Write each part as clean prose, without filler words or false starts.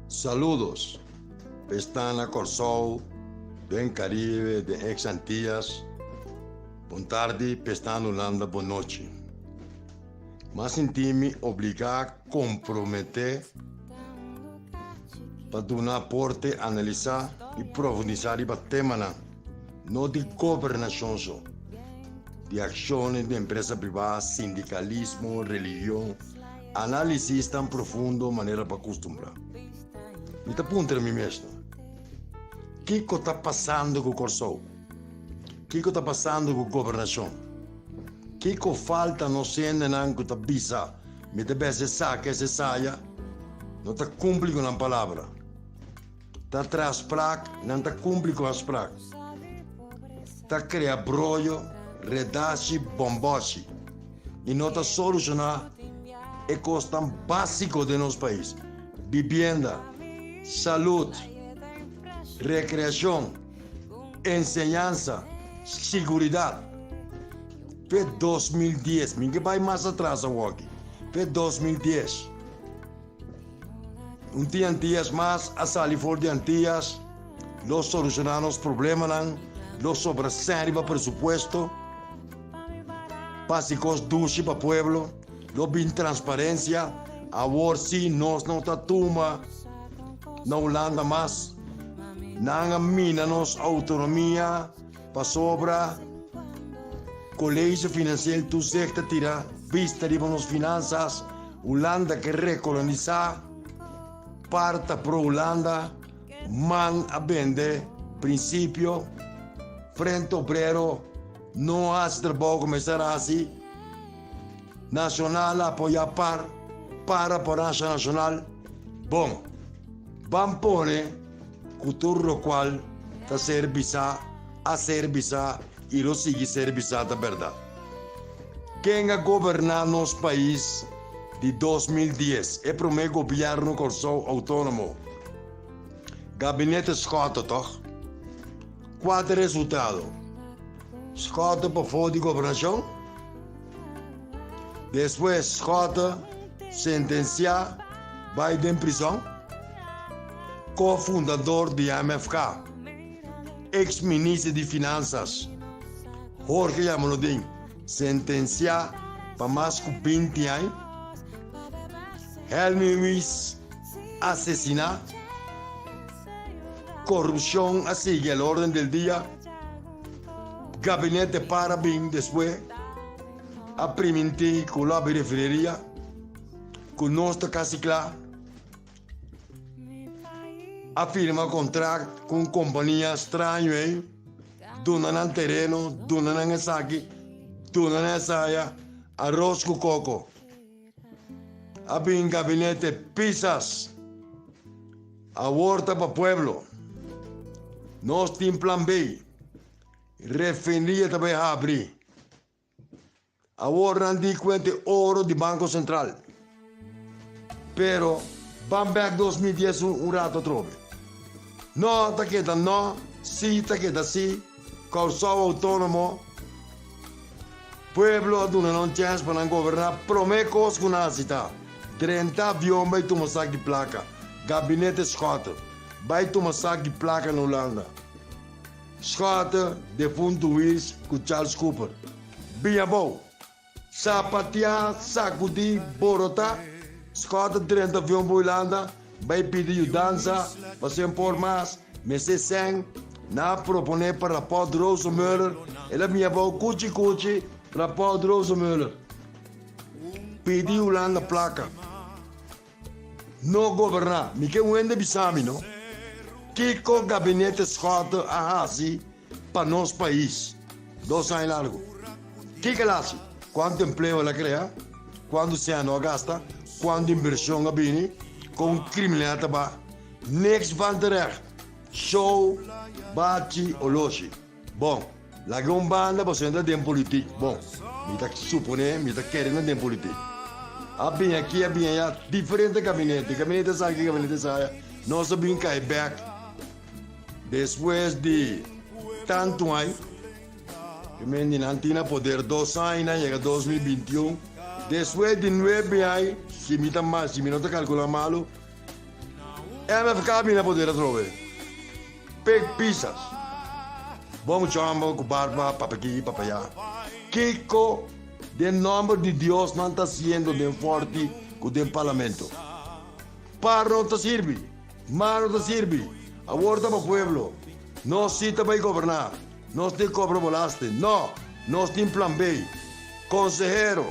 Saludos pa esnan na Kòrsou, den Karibe, den ex Antillas. Bon tardi pa esnan na Hulanda, bon nochi. M'a sinti mi obligá komprometé pa duna aporte, analisá i profundisá riba temanan no di gobernashon so, di akshonnan di empresa privá, sindikalismo, religion, Análisis tan profundo manera pa kustumbrá. Mi ta puntra mi mes, Kiko ta pasando ku Kòrsou? Kiko ta pasando ku gobernashon? Kiko falta nos hendenan ku ta bisa mi ta bes esaki es esaya no ta kumpli ku nan palabra? Ta traha sprak, nan ta kumpli ku afsprak. Ta krea broyo, redashi, bòmbòshi i no ta solushoná e kosnan básiko den nos pais, bibienda, salud, rekreashon, enseñansa, siguridat. Fe 2010, mi ke bai mas atras awoki, fe 2010. Un tin Antillas mas a sali for di Antillas, lo solushoná nos problemanan, lo sobra sèn riba presupuesto, pa hasi kos dushi pa pueblo, lo bin transparensia, awor si nos no ta tuma na Hulanda mas, nan a mina nos outonomia pasobra Colegio Financieel Toezicht ta tira bista riba nos finansas. Hulanda ke rekolonisá, parta pro Hulanda, man a bende prinsipio, Frente Obrero no hasi trabou ku mester hasi, Nashonal a apoyá par, par a apoyá Nashonal. Bon, ban pone ku tur lokual ta ser bisá, a ser bisá i lo sigui ser bisá ta bèrdat. Ken a goberná nos pais di 2010, e promé gobièrnu Kòrsou outónomo? Gabinete Schotte, tòg? Kua ta e resultado? Schotte pafó di gobernashon? Despues Schotte sentensiá bai den prizòn? Ko-fundador di MFK, ex-minister di Finansas, Jorge Jamaloodin sentensiá pa mas ku 20 aña, Helmin Wies asesiná, korupshon a sigui al orden del dia, gabinete para bin despues a primintí ku lo habri refineria, ku nos ta kasi kla. A firma kontrakt ku un kompania straño ei, duna nan tereno, duna nan esaki, duna nan esaya, aros ku koko. A bin gabinete Pisas, awor ta pa pueblo. Nos tin plan B, refineria ta bai habri. Awor nan di cuenta e oro di Banco Central. Pero ban bek 2010 un rato atrobe. No ta keda no, si ta keda si, Kòrsou Outónomo, pueblo a duna nan chèns pa nan goberná, promé kos ku nan hasi ta drenta avion bai tuma sak di plaka, Gabinete Schotten bai tuma sak di plaka na Hulanda. Schotten, defuntu Wiels ku Charles Cooper. Bin abou. Sapatia, sakudí, borotá. Schotten drenta avion pa Hulanda, bai pidi yudansa pa sen por mas, mester sèn. Nan a proponé pa Rapport Rosenmöller, el a bin abou kuchi kuchi, Rapport Rosenmöller. Pidi Hulanda plaka. No goberná. Mi ke un hende bisa mi no. Kiko gabinete Schotte a hasi pa nos pais dos aña largu? Kiko el hasi? Kuantu empleo el a krea? Kuantu sèn no a gasta? Kuantu invershon a bini? Kon kriminalidat ta ba? Niks van terecht. Show, bachi, oloshi. Bon, laga un banda pasobra nan ta den politik. Bon, mi ta suponé, mi ta kere nan den politik. A bin aki, a bin aya, diferente gabinete, gabinete esaki, gabinete esaya. Nos a bin kai bek despues di tantu aña. Ke men di nan tin na poder dos aña, nan yega 2021. Despues di nuebe aña, si mi ta mal, si mi no ta kalkulá malu. MFK a bini na poder atrobe. Pek pisas. Bon mucha homber ku barba, papia aki, papia allá. Kiko den nomber di Dios nan ta hasiendo den Forti ku den Parlamento? Par no ta sirbi, mar no ta sirbi. Awor ta pa pueblo. Nos si ta bai goberná. Nos tin kobra bolaste. No! Nos tin plan B. Konsehero,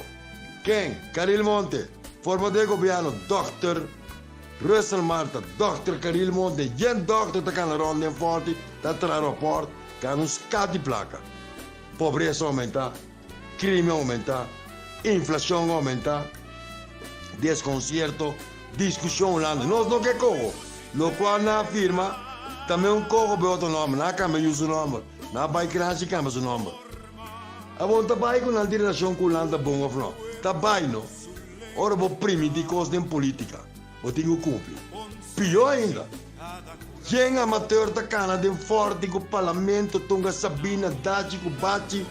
Ken? Caril Monte, Formador di gobièrnu, Dòkter Russel Marta, Dòkter Caril Monte, yen dòkter ta kana rònt den Fòrti ta traha ròpòrt, gana un skat di plaka. Pobresa a oumentá, krimen a oumentá, inflashon a oumentá, deskonsierto, diskushon Hulanda. Nos no ke koho. Lokual nan a firma ta me un koho be otro nòmber, nan a kambia yu su nòmber, nan a bai kranshi kambia su nòmber. Awor ta bai ku nan tin relashon ku Hulanda bon òf no? Ta bai no. Ora bo primintí kos den polítika, bo tin ku kumpli. Pió ainda, yen amateur ta kana den fòrti ku parlamento, tunga Sabina, dachi ku bachi,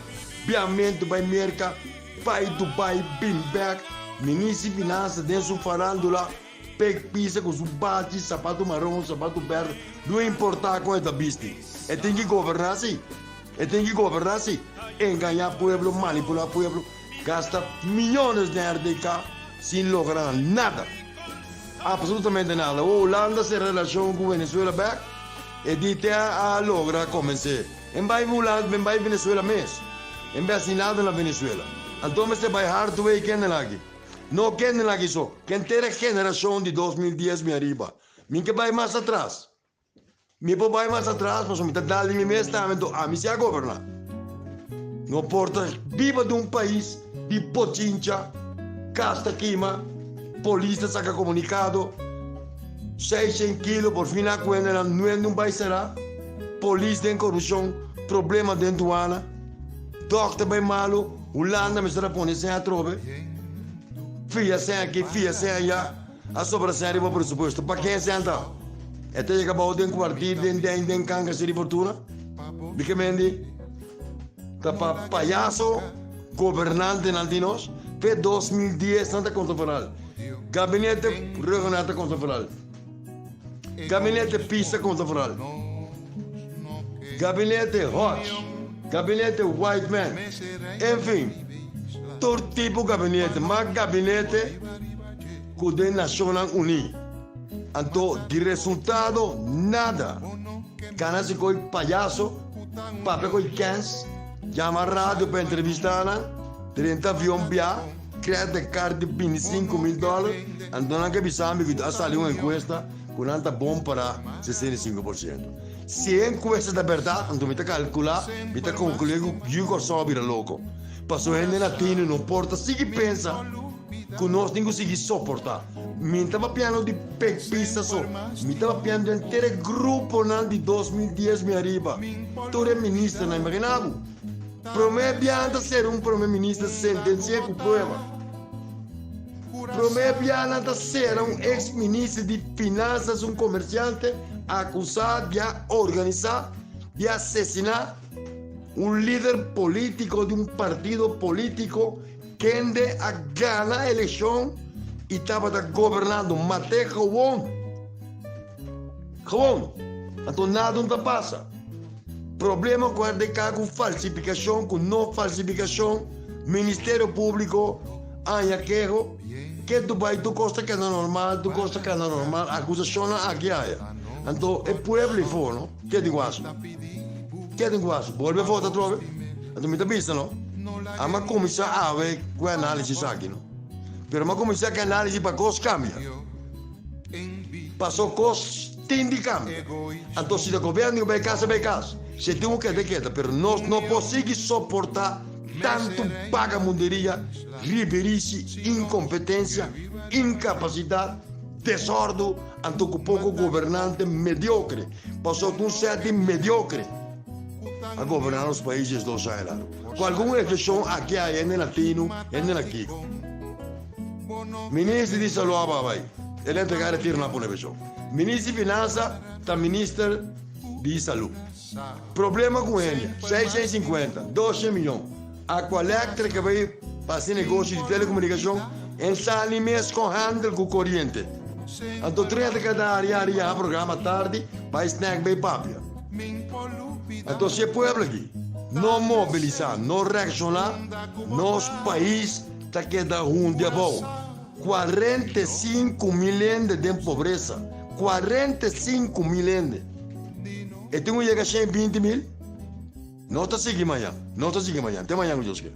biamentu bai Merka, bai Dubai, bin bèk, minister di finansa den su farándula, pek pisa ku su bachi, sapatu maron, sapatu bèrdè, no importá kon e ta bisti, e tin ki goberná si, e tin ki goberná si, engañá pueblo, manipulá pueblo. Gasta miyones den RDK sin logra nada. Absolutamente nada. Awor Hulanda sera relacion cu Venezuela bek, e di te a logra convence. En bay Hulanda, en bay Venezuela mes. En bay haci nada na Venezuela. Anto mester bay hard way kenden aki. No kenden aki so, kenter e generacion di 2010 mi ariba. Mi ke bay mas atras. Mi por bai mas atras pasobra mi ta dal di mi mes tambe, enton ami si a goberná. No por ta biba den un pais di bochincha, kas ta kima, polis ta saka komunikado, seishent kilo por fin a kuenda nan nuende un bai será, polis den korupshon, problema den duana, dòkter bai malu, Hulanda mester a pone sèn atrobe, fia sèn aki, fia sèn ayá. A sobra sèn riba presupuesto. Pa ken sèn ta? E ta yega bou den kwartir, den den, den kanga si di fortuna? Di ke mendi? Ta pa payaso gobernantenan di nos? Pe 2010 nan ta konta foral. Gabinete Rhuggenaath ta konta foral. Gabinete Pies ta konta foral. Gabinete Hodge, gabinete Whiteman, enfin, tur tipo gabinete, ma gabinete ku den Nashonnan Uní. Anto di resultado nada. Kana si koi payaso, papia koi kens, yama radio pa entrevistá nan, drenta avion bia, credit card di 25,000 dòler, anto nan ke bisa mi ku a sali un enkuesta ku nan ta bon para 65%. Si e enkuesta ta bèrdat, anto mi ta kalkulá, mi ta konkluí ku yu Kòrsou a bira loko. Pasobra hende latino no por ta sigui pensa ku nos tin ku sigui soportá. Mi ta papiando di pekpista so, mi ta papiando di henter e gruponan di 2010 mi ariba, tur e ministernan. Imaginá bo, promé biaha ta ser un promé minister sentensi'é ku prueba. Promé biaha nan ta sera un ex minister di finansas, un komersiante akusá di a organisá di asesiná un lider polítiko di un partido polítiko kende a gana elekshon i tabata gobernando. Mat'é gewon. Gewon. Anto nada no ta pasa. Problema ku RDK ku falsifikashon ku no falsifikashon, Ministerio Públiko haña keho ke Dubai tur kos ta keda normal, tur kos ta keda normal, akusashonnan aki aya. Anto e pueblo ei for no, ke tin ku hasi? Ke tin ku hasi? Bolbe vota atrobe? Anto mi ta bisa no, amo a kuminsá awe ku e análisis aki no, pero mi a kuminsá ku e análisis pa kos kambia. Paso kos tin di kambia. Anto si ta gobierno di bai kas a bai kas. Si tin ku keda e keda. Pero nos no por sigui soporta tantu bagamunderia, ribirisi, inkompetensia, inkapasidat, desordu anto ku poko gobernante mediokre. Paso ta un sèt di mediokre a goberná nos pais 12 aña largu. Ku algun eksepshon aki aya hende latino, hende na kiko. Minister di Salú a bai, el a entregá retiro na pone penshon. Minister di Finansa ta minister di Salú. Problema ku hende, 650, 200 miyon. Aqualectra ke bai pa hasi negoshi di telekomunikashon, en sali mes kon handel ku koriente. Anto 30 kada ari ari ya programa tardi, bai snack bai papia. Anto si e pueblo aki no mobilisá, no reakshoná, nos pais ta keda hundi abou. 45 mil hende den pobresa. 45 mil hende. E tin ku yega 120 mil? No ta sigui mañan, no ta sigui mañan. Te mañan ku Dios ke.